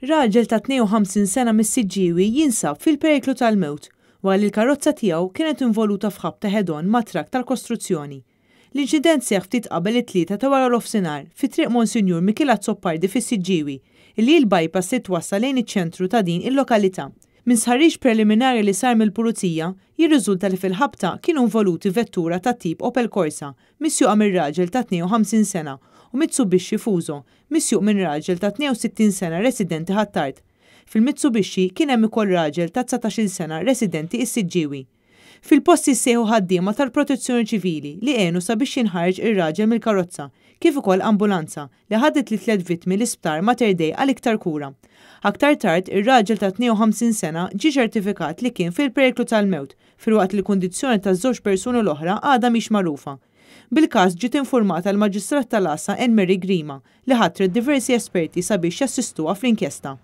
Raġel ta' 52 sena mis-Siġġiewi jinsab fil-periklu tal-mewt wara li l-karozza tiegħu kienet involuta f'ħabta head-on ma' trakk tal-kostruzzjoni. L-inċident seħħ ftit qabel it-tlieta ta' waranofsinhar fi Triq Monsinjur Mikiel Azzopardi fis-Siġġiewi, illi hi l-bypass li twassal lejn iċ-ċentru ta' din il-lokalità. Minn stħarriġ preliminari li sar mill-Pulizija, jirriżulta li fil-ħabta kienu involuti vettura tat-tip Opel Corsa misjuqa minn raġel ta' 52 sena u Mitsubishi Fuso misjuq minn raġel ta' 62 sena residenti Ħ'Attard. Fil-Mitsubishi kien hemm ukoll raġel ta' 19-il sena residenti is-Siġġiewi. Fil-post issejħu ħaddiema tal-Protezzjoni Ċivili li għenu sabiex jinħareġ ir-raġel mill-karozza kif ukoll ambulanza li ħadet lit-tliet vittmi l-Isptar Mater Dei għal iktar kura. Aktar tard, ir-raġel ta' 52 sena ġie ċertifikat li kien fil-periklu tal-mewt filwaqt li l-kundizzjoni taż-żewġ persuni l-oħra għadha mhix magħrufa. Bil-każ ġiet infurmata l-Maġistrat tal-Għassa Anne Marie Grima li ħatret diversi esperti sabiex jassistuha fl-inkjesta.